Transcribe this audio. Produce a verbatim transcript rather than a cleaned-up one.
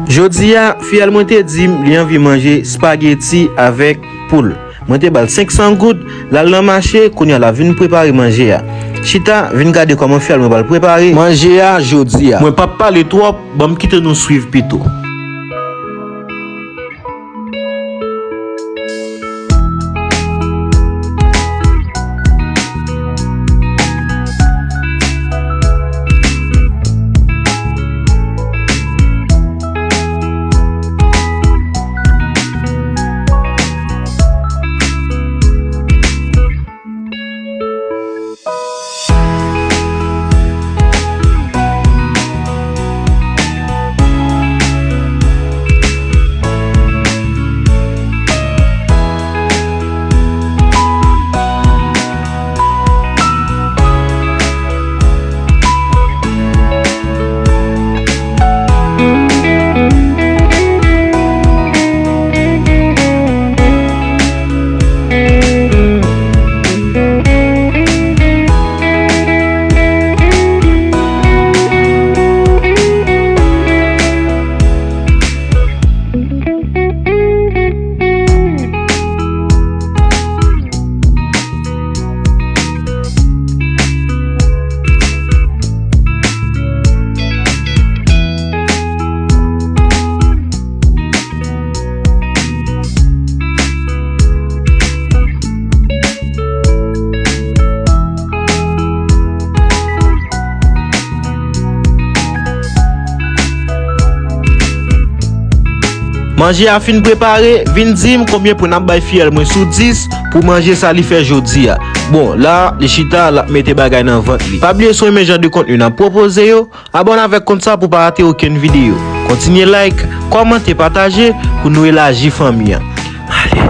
Jodi a, fiyèl mwen te di m li anvi manje espageti avèk poul. Mwen te ba l senk san goud, l al nan mache, kounye a l ap vin prepare manje a. Chita, vin gade kòman fiyèl mwen pral prepare manje a jodi a. Mwen p ap pale twòp, ban m kite nou swiv pito. Manje a fin prepare, vin di m konbyen pwen n ap bay fiyèl mwen sou dis pou manje sa li fè jodi a. Bon, la, li chita, l ap mete bagay nan vant li. Pa bliye si w renmen jan de kontni n ap pwopoze yo, abòne avèk kont sa pou w pa rate okenn videyo. Kontinye like, kòmante, pataje pou nou elaji fanmi an. Ale.